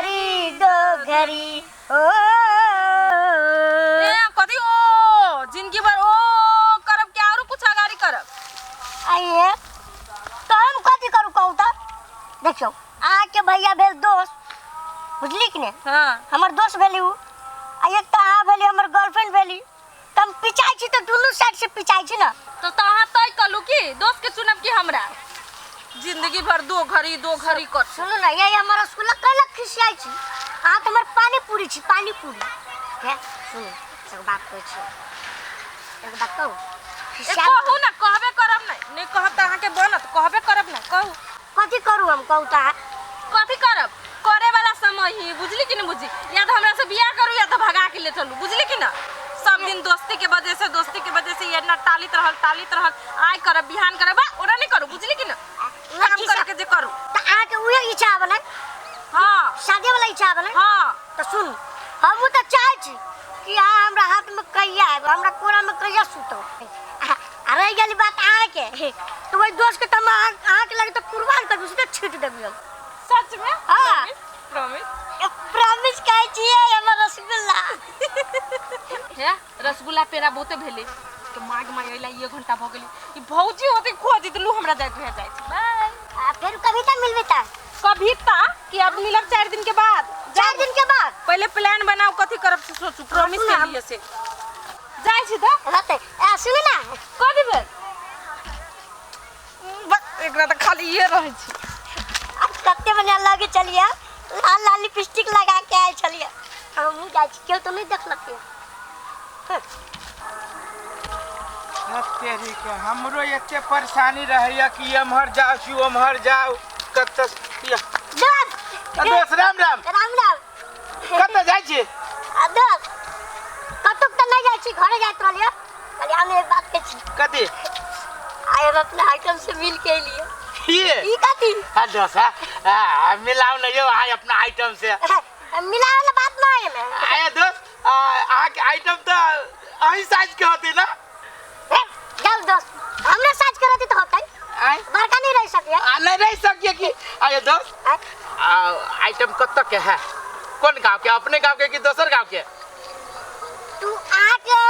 घड़ी दो घड़ी ओ। ए कथी ओ जिंदगी भर ओ करब के आरो कुछ अगाड़ी करब? आइए तो हम कथी करू कहू तऽ? देखियौ, अहाँके भैया भेल दोस्त, बुझली कि नहि? हाँ। हमर दोस्त भेली उ, आ एक तऽ अहाँ भेली हमर गर्लफ्रेंड भेली, तऽ हम पिचाइ छी तऽ दुनू साइड से पिचाइ छी ने। तो अहाँ तय कलू कि दोस्त के चुनब कि हमरा? जिंदगी भर दो घड़ी दो घड़ी कर। सुनू ने, यही हमर रसगुल्ला कैलक खिसियाइ छी? अहाँ तऽ हमर पानी पूरी छी, पानी पूरी। हे सुनू, एगो बात कहै छी, एगो बात कहू? ए, खिसियाब कहू ना, कहबे करब नहीं, नहीं कहब तऽ अहाँके बनत, कहबे करब ना, कहू। कथी करू हम कहू तऽ अहाँ? कथी करब? करे वाला समय ही, बुझली कि नहीं बुझी? या तो हमरा से बियाह करू या तो भगा के ले चलू, बुझली कि ना? सब दिन दोस्ती के वजह से, दोस्ती के वजह से ये ना टालित रहल, टालित रहल, आइ करब बिहान करब, बा ओना नहीं करू, बुझली कि ना? काम करे के जे करू। तऽ अहाँके उहे इच्छा आबे ने? हाँ। शादी वाला इच्छा आबे ने? हाँ। तऽ सुन, हमहूँ तऽ चाहै छी कि अहाँ हमरा हाथ में कहिया आयब, हमरा कोरा में कहिया सुतब। आ रहि गेल बात अहाँके, तऽ ओहि दोस्त के तऽ हम अहाँके लगे तऽ कुर्बान कर देबै, सीधे छीट देबै हम। सच में? हाँ। प्रॉमिस? प्रॉमिस कहै छियै हमर रसगुल्ला। हे रसगुल्ला पेड़ा बहुते भेलै के माग माग अइला 1 घंटा भऽ गेलै। ई भौजी होते खोज देलू हमरा जाइत भए जाइ छै। बाय। आ फेर कविता मिलबै ता? कविता कि अब मिलब 4 दिन के बाद। 4 दिन के बाद? पहले प्लान बनाओ कथी करब से सोचू, प्रॉमिस सुनू, के लिए से। जाइ छी तऽ। रहतै। आ सुनू ना। कथी भेल? बस एकरा तऽ खाली ये रहै छै। आ कते बढ़िया लगे छलियै, लाल लाल लिपस्टिक लगा के आयल छलियै। हमहूँ जाइ छी, केओ तऽ नहि देखलकै। तेरी के हमरो एते परेशानी रहैया कि एम्हर जाउ कि ओम्हर जाउ, कतऽ दोस्त। दोस्त राम राम। राम राम। कतऽ जाइ छी? आ दोस्त कतौ तऽ नहि जाइ छी, घरे जाइत रहलियै। कहलियै हम एक बात कहै छी। कथी? आइ हम अपना आइटम से मिल के एलियै। ये? ई कथी? हाँ दोस्त, हाँ, हाँ, मिलाउ ने यौ अहाँ अपना आइटम से। मिलावे वाला बात नहीं है मैं। आया दोस्त, अहाँके आइटम तऽ अहीं साइज के होतै ना? ए, जाउ दोस्त, हमरे साइज के रहतै तऽ होतै। आय? बड़का नहीं रह सकिए। आ, नहीं रह सकिए कि? आया दोस्त, आय? आइटम कतऽ के है? कोन गांव के? अपने गांव के कि दोसर गांव के? तू आके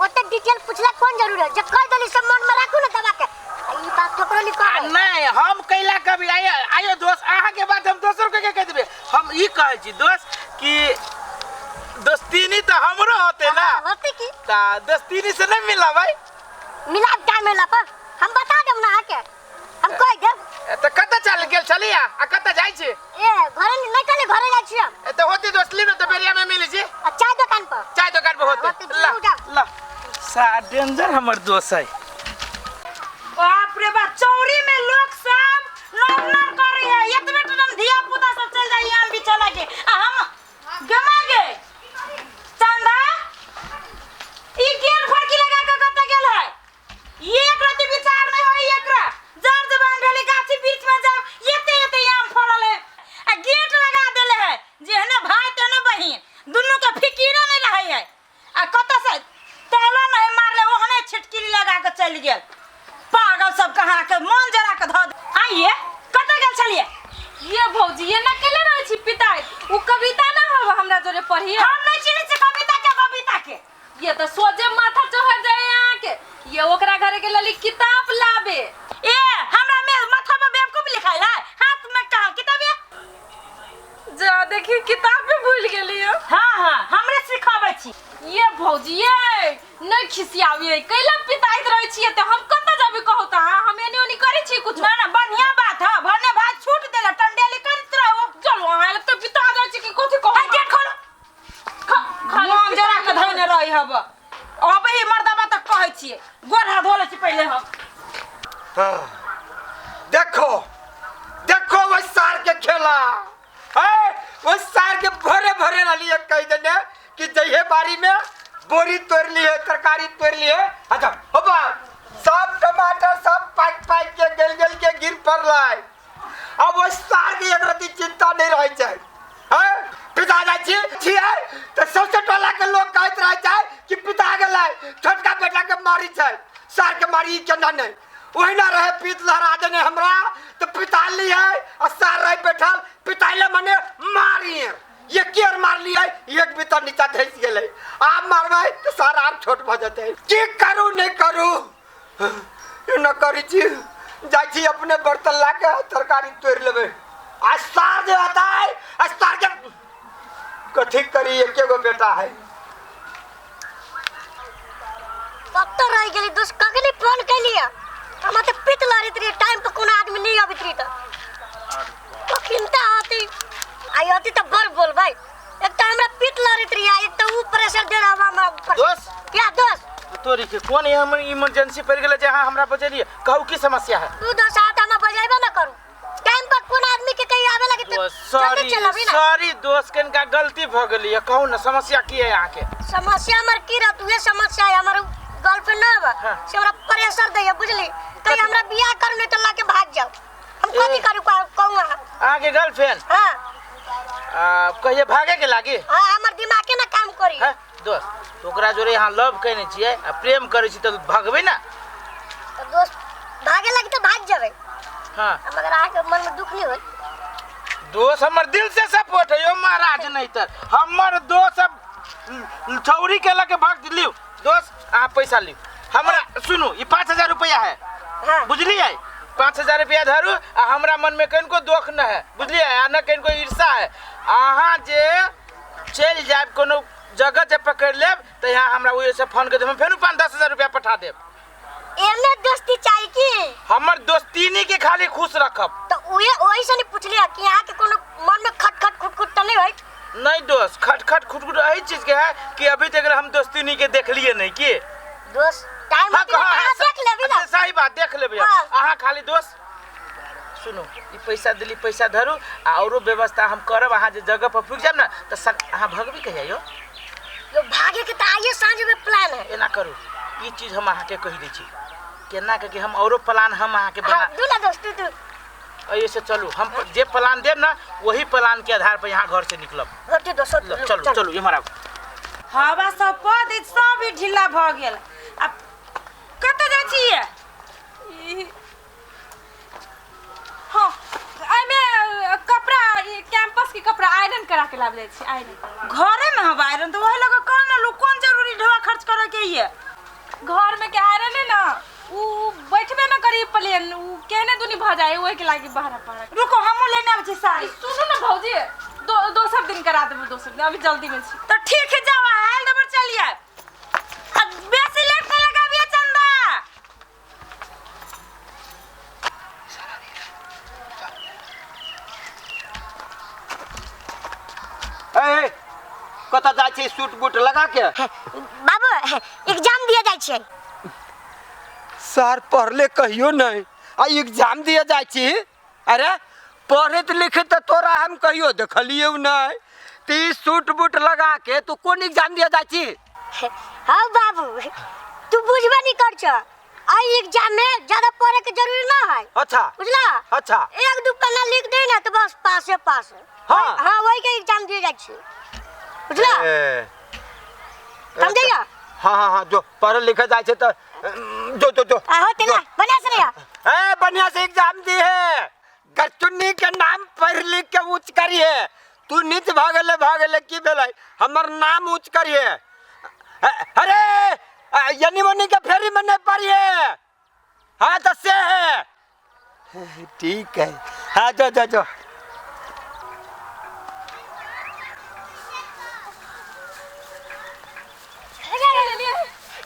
ओते डिटेल पूछला कोन जरूरी है? जे कह देली सब मन में राखू ना दबा के। ई बात ककरो नहीं कहबै। नहीं, हम कैला कभी आयो, आयो दोस्त, अहाँ के बात हम दोसर के कह देबै। हम ई कहै छी दोस्त कि दोस्तीनी तऽ हमरो होते ना। हाँ, होते की? ता दोस्तीनी से नहीं मिलाबै? मिलाब टाइम होला पर हम बता देब ना अहाँके, हम कह देब। ए, तऽ कतऽ चल गेल छलियै आ कतऽ जाइ छी? ए घरे नहीं कहले, घरे जाइ छी हम। ए, तऽ होते दोस्त ली ना तऽ बेरिया में मिलै छी। आ चाय दुकान पर। चाय दुकान पर होते। होते, ला, जरूर जाओ। ला। सा डेंजर हमर दोस्त है। बाप रे बाप, चौरी में लोग सब नर नर करे है, एतबे टन धिया पुता सब चल जाई आम बिछा लागे आ हम गमा गे। चंदा ई गेल फड़की लगा के कत गेल है? एक रति विचार नहीं होई एकरा। जर जबान भेली गाछी वृक्ष में जाओ, एते एते आम फड़ल है आ गेट लगा देले है। जेहने भाई तेहने बहिन, दुनू के फिकिरे नहीं रहे है। आ कत से ताला नहीं मारले, ओहने छिटकिली लगा के चल गेल। पागल सब कहाँ के मन जरा के धऽ दे। आइए कत गेल छलिए? ये भौजी ये ना केले रहै छी पिताई, उ कविता ना हव हमरा जोरे पढ़िए। हम नहीं चिन्है छी कविता के, बबीता के। ये तो सोझे माथा चढ़ जाए यहाँ के। ये ओकरा घरे के लली किताब लाबे। ए हमरा में माथा में बेवकूफ लिखाइल है, हाथ में कहाँ किताब है? जा देखी किताब में भूल गेली हो। हाँ हाँ हमरे सिखाबै छी। ये भौजी ये नहीं खिसियाबिए, कैला पिताइत रहै छियै त हम कत जाबी कहू त? हाँ, हम एने ओनी करै छी कुछ। ना ना बढ़िया बात है, भने भाई छूट देला टंडेली करत रहो। चलो अहाँ लग त पिता जाइ छी कि कथी कहू? आ गेट खोलो। खाली मन जरा के धइने रही हब। अब ही मर्दबा तक कहै छियै, गोर हाथ धो लै छी पहिले हम। हाँ। देखो देखो वही सार के खेला है, वही सार के भरे भरे रही है, कह देने कि जइहे बारी में बोरी तोड़ ली है, तरकारी तोड़ ली है। अच्छा होबा सब टमाटर सब पाक पाक के गल गल के गिर पड़लै। अब वही सार के एक रति चिंता नहीं रहे छै। हैं? पिता जाइ छी छियै तऽ सौंसे टोला के लोग कहैत रहै छै कि पिता गेलै, छोटका बेटा के मारी छै, सार के मारी केना नहि। ओहिना रहे पीत लहरा देने हमरा तऽ पिता ली है आ सार रहे बैठल, पिताइले मने मारी। एक आर मारलियै, एक भीतर नीचा धसि गेलै। आब मारबै तऽ सार आर छोट भऽ जेतै। की करू नहि करू, न करै छी, जाइ छी अपने बर्तन ला के तरकारी तोड़ि लेबै। आ सार जे होतै, आ सार के कथी करी, एके गो बेटा है। कतऽ रहि गेली दोस्त? कखनी फोन कैलियै, हमरा तऽ पित लड़ैत रहियै, टाइम पर कोनो आदमी नहि अबैत रही, तऽ कखिनता होती आई होती तऽ बड़ बोलबै। एक तऽ हमरा पित लड़ैत रहियै, एक तऽ ऊ प्रेशर दे रहा हमरा ऊपर। दोस्त। क्या दोस्त? तोरी के कोन एहन इमरजेंसी पड़ि गेलै जे अहाँ हमरा बजेलियै? कहू की समस्या है? तू दोस्त हाथ हमरा बजेबे ना करू, टाइम पर कोन आदमी के कहीं आवे लगे तो दोस्त जल्दी सॉरी चलबी ना। सॉरी दोस्त, कनिका गलती भऽ गेलै। कहू ने समस्या की है अहाँके? समस्या हमर की रहत, उहे समस्या है। हमर गर्लफ्रेंड ना बा, से हमरा प्रेशर दैया, बुझली? कहीं हमरा बियाह करू नहीं तो लाके भाग जाओ। हम कथी करू, कहू अहाँ? अहाँके गर्लफ्रेंड? हाँ। कहिए भागे के लागी? हाँ, हमर दिमाग के ना काम करी। हाँ दोस्त, तो ओकरा जोरे यहाँ लव कयने छियै आ प्रेम करै छी तऽ भगबै ना। तो दोस्त भागे लगी तो भाग जाबे। हाँ। मगर अहाँके मन में दुख नहीं होई? दोस्त हमर दिल से सपोर्ट है यो महाराज, नहीं तर हमर दोस्त अब छौरी के लके भाग लियो। दोस्त अहाँ पैसा लियो, हमरा सुनू, ई 5000 रुपया है। हाँ। बुझलियै? 5000 रुपया धरू आ हमरा मन में कनिको दुख न है, बुझलियै? आ न कनिको ईर्षा है। अहाँ जे चलि जायब कोनो जगह जे पकड़ि लेब तऽ यहाँ हमरा ओहि से फोन कर देब, हम फेरो 5-10 हजार रुपया पठा देब। एमे दोस्ती चाहिए की? हमर दोस्तीनी के खाली खुश रखब। तो उहे वही से नहीं पूछलिए कि यहाँ के कोनो मन में खट खट खुट खुट तो नहीं होई? नहीं दोस्त, खट खट खुट खुट एही चीज के है कि अभी तक हम दोस्तीनी के देखलिए नहीं की। दोस्त टाइम हाँ, होती ना, हाँ, अहाँ देख लेबी ना। अच्छा, सही बात, देख लेबै। हाँ। अहाँ खाली दोस्त सुनू, ई पैसा दिली, पैसा धरू आ औरो व्यवस्था हम करब। अहाँ जे जगह पर पुग जायब ना तऽ अहाँ भगबी कहिया यौ? यो भागे के तो आइए साँझ में प्लान है। एना करू, ई चीज हम अहाँके कहि दै छी केना के कि हम औरो प्लान हम अहाँके बना। हाँ, दू ना दोस्त, दू दू। ऐसे चलू, हम जे प्लान देब ना वही प्लान के आधार पर यहाँ घर से निकलब। होते दोस्त, ल, चलू चलू इम्हर आबू। हवा सब पद सब ही ढीला भऽ गेल। आ कतऽ जाइ छियै? हाँ, एहिमे कपड़ा, ई कैंपस के कपड़ा आयरन करा के लाब जाइ छी, आयरन। घरे में हवा आयरन तऽ वही लगे कौन लू, कौन जरूरी ढोआ खर्च करे के ये? घर में के आयरन है ना, उ बैठबे न करी प्लेन, उ केने दुनी भ जाए, ओहि के लागी बाहर बाहर। रुको, हमहूँ लेने आबै छी साड़ी। सुनू ना भौजी, दोसर दिन करा देबै, दोसर दिन, अभी जल्दी में छी। तऽ ठीक है, जाओ हाल देबर चलिए, आ बेसी लेट नहीं लगाबिए चंदा। ए कतऽ जाइ छी सूट बूट लगा के? बाबू एग्जाम दिए जाइ छियै। सर पढ़ले कहियो नहीं आ एग्जाम दिए जाइ छी? अरे पढ़ैत लिखैत तऽ तोरा हम कहियो देखलियौ नहीं, तऽ ई सूट बूट लगा के तू कोन एग्जाम दिए जाइ छी? हाँ बाबू, तू बुझबे नहीं कर छ, आई एग्जाम में ज्यादा पढ़े के जरूरी ना है। अच्छा। बुझला? अच्छा। एक दू पन्ना लिख दे ना तो बस पास है पास है। हाँ। हाँ, वही के एग्जाम दिए जाइ छी, बुझला? ए, समझिया? हाँ हाँ हाँ, जो पढ़े लिखे जाइ छै तऽ जो जो जो। आ होते ना, बढ़िया से रहिया। ए बढ़िया से एग्जाम दी है, गचुन्नी के नाम पढ़ लिख के ऊंच करिए। तू नीच भऽ गेलै की भेलै, हमर नाम ऊंच करिए। अरे यनी मनी के फेरी में नहीं पड़िए। हाँ तो से है, ठीक है। हाँ जो जो जो।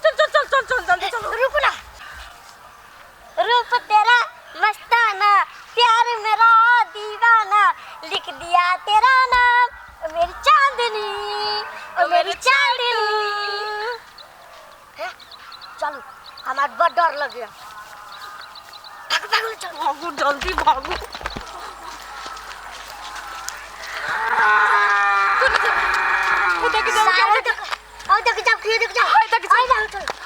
चल चल चल चल चल जल्दी चलो। रुको ना। रूप तेरा मस्ताना, प्यार मेरा दीवाना, लिख दिया तेरा नाम ओ मेरी चांदनी, ओ मेरी चांदनी। हैं? चलो, हमार बड़ डर लग गया। भागो भागो चलो। भागू जल्दी भागू। सारे देख, और देख जाओ, खियो देख जाओ। हाय, देख जाओ। आइ जाओ, चलो।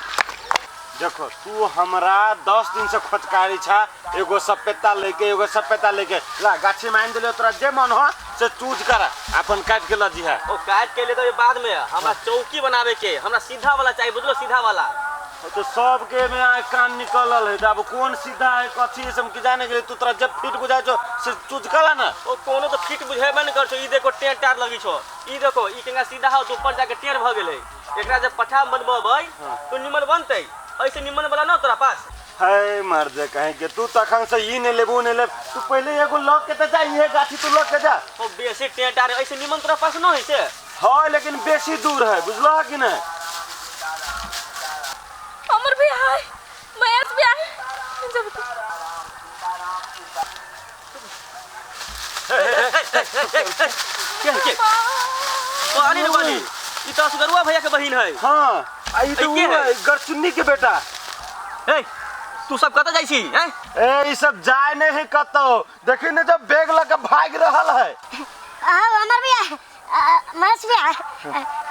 देखो तू हमरा 10 दिन से खोचकारी छा, एगो सपेता लेके एगो सपेता लेके ला गाछी में आनि देलियो, तोरा जे मन हो से चूज कर अपन काट के ल जीहा। ओ काट के ले तो बाद में, हमरा चौकी बनावे के, हमरा सीधा वाला चाहिए, बुझलो? सीधा वाला। तो सबके में आँख कान निकलल है, त अब कोन सीधा है कथी है से हम की जाने गेली। तू तोरा जब फिट बुझाइ छौ से चूज कला ना। ओ कोनो तो फिट बुझेबे न कर छौ। ई देखो टेर टार लगी छौ, ई देखो ई केना सीधा हो तो ऊपर जाके टेर भ गेलै। एकरा जब पठा बनबबै तो निमन बनतै, ऐसे निमन वाला न तोरा पास है। मर जे कहीं के तू तखन से ई नहीं लेबू नहीं लेब, तू पहले एगो लग के त जा, इहे गाछी तू लग के जा। ओ बेसी टेर टार ऐसे निमन तोरा पास न है से है, लेकिन बेसी दूर है, बुझलह कि नहीं? अमर भैया है, महेश भैया है। जब के के ओ आनी रे वाली, ई तो असगरुआ भैया के बहिन है। हाँ, आ ई तो ई के उ है? है, गरचुन्नी के बेटा। ए तू सब कतऽ जाइ छी हैं? ए ई सब जाय नहीं है कतौ, देखी ने जब बैग लग के भाग रहल है। हाँ अमर भैया, महेश भैया,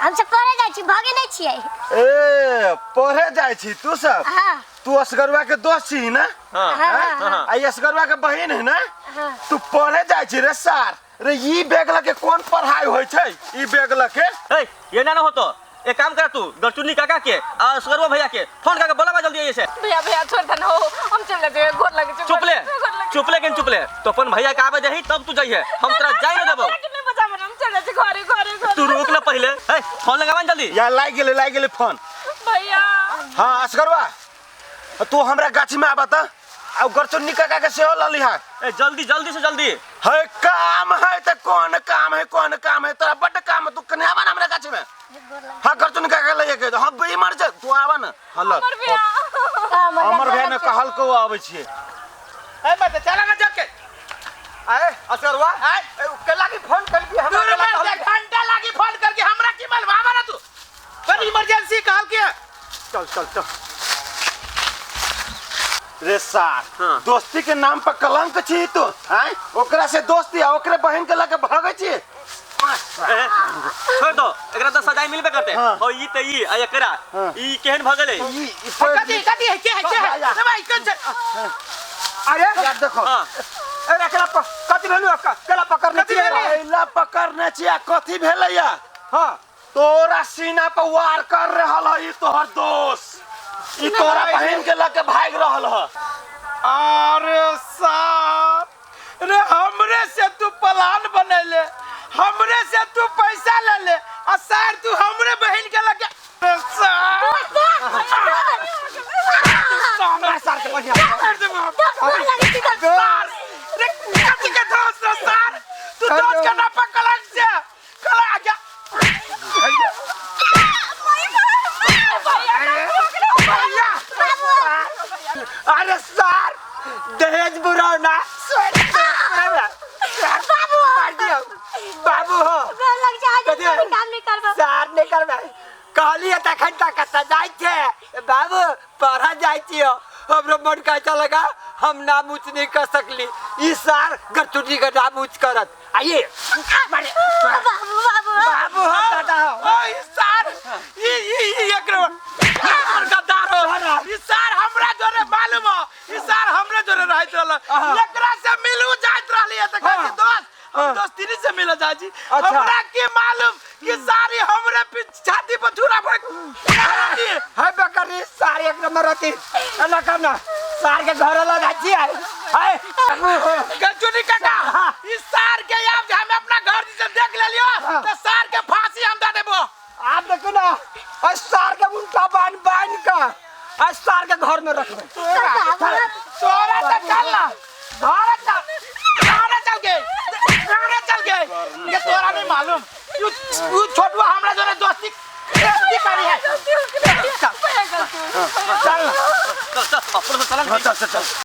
हम सब पढ़े जाइ छी, भागे नहीं छियै। ए पढ़े जाइ छी तू सब? हाँ। तू असगरुआ के दोस्त छी ना? हाँ। हाँ, हाँ, हाँ। आ ई असगरुआ के बहिन है ना? हाँ। तू पढ़े जाइ छी रे सार? रे ई बैग लके कोन पढ़ाई होइ छै ई बैग लके? ए ये ना न होतो, एक काम कर तू गरचुन्नी काका के आ असगरुआ भैया के फोन करके बोलाबा जल्दी ऐसे। भैया भैया छोड़ देना हो, हम चल जाते हैं, गोर लगे छौ, चुप ले, गोर लगे। चुप ले केन चुप ले, तो अपन भैया के आबे दही तब तू जाइहे, हम तोरा जाय न देबौ। भैया के नहीं बचाबो, हम चल जाते घरे घरे घरे। तू रुक ना पहले, ए फोन लगाबा न जल्दी। या लाग गेलै, लाग गेलै फोन। भैया। हाँ असगरुआ, तू हमरा गाछी में आबा त, आ गरचुन्नी काका के सेहो ल लिहा। ए जल्दी जल्दी से जल्दी। है काम है त कोन काम है, कोन काम है तोरा? बड्ड काम है, तू कने आबा ना हमरा गाछी में। हाँ गरचुन्नी काका ले के, हाँ बे मर जा, तू आबा ना। हाँ ल। अमर भैया। अमर भैया ने कहल को आबै छियै। ए मत चला ना जाके। आए असगरुआ, ए के लागी फोन कर दी हमरा? दूर में से घंटा लागी फोन करके हमरा की मालूम? आवा ना तू, पर इमरजेंसी कहल के। चल चल चल। रे सार, हाँ। दोस्ती के नाम पर कलंक छी तू, आय ओकरा से दोस्ती आ ओकरे बहन के लके भागै छी। ए, छोड़ दो, एकरा तो सजाय मिलबे करते। हाँ। और ई त ई आ एकरा हाँ। ई केहन भ गेलै? ई ई कथी कथी है, के है, के है? रे भाई कौन छै? अरे यार देखो। हां। ए एकरा कथी भेलु? केला पकड़ने कथी छी? भेलै? पहिला पकड़ने छी आ कथी भेलै या? हां। तोरा सीना पर वार कर रहल है ई तोहर दोस्त, ई तोरा बहन के लके भाग रहल है। अरे साहब रे, हमरे से तू प्लान बनैले, हमरे से तू पैसा ले ले, आ सर तू हमरे बहन के लके। अरे सार, हमरा सार के बढ़िया। सार रे, कथी के दोस्त रे सार? तू दोस्त के ना पकड़ल से कला आ गया। भैया, अरे सार दहेज बुराना बाबू मार दियो बाबू हो। गोर लग जा, आज कथी? काम नहीं करबो। सार नहीं करबे कहलिए तखन तक सजाइ छै बाबू, पढ़ा जाइ छियो। हमरो मन कैसा लगा, हम नाम ऊँच नहीं कर सकली, ई सार गरचुन्नी के नाम ऊँच करत। आइए बाबू बाबू बाबू हो, दादा हो। ओ ई सार, ई ई ई एकरो गद्दार हो। ई सार हमरा जोरे मालूम हो, ई सार हमरे जोरे रहत रहल, एकरा से मिलू जाइत रहली त कहै दोस्त हम दोस्ती से मिल जा जी। अच्छा। हमरा के मालूम कि सारी हमरे पीछे छाती पर छुरा भर है बकरी सार एक नंबर होती, एना करना सार के घर लगा छी है बाबू हो। गचुनी काका, ई सार के आब जे हम अपना घर से देख लेलियो त सार के फांसी हम दे देबो। आप देखो ना, और सार के उल्टा बांध बांध का और सार के घर में रखबे। तोरा त चल ना घर चल, घर चल गए, घर चल गए। ये तोरा नहीं मालूम, you छोटुआ हमरा जोरे दोस्ती दोस्ती करी है। भैया गलती हो गई, चल चल चल अपन से चलन। चल चल चल।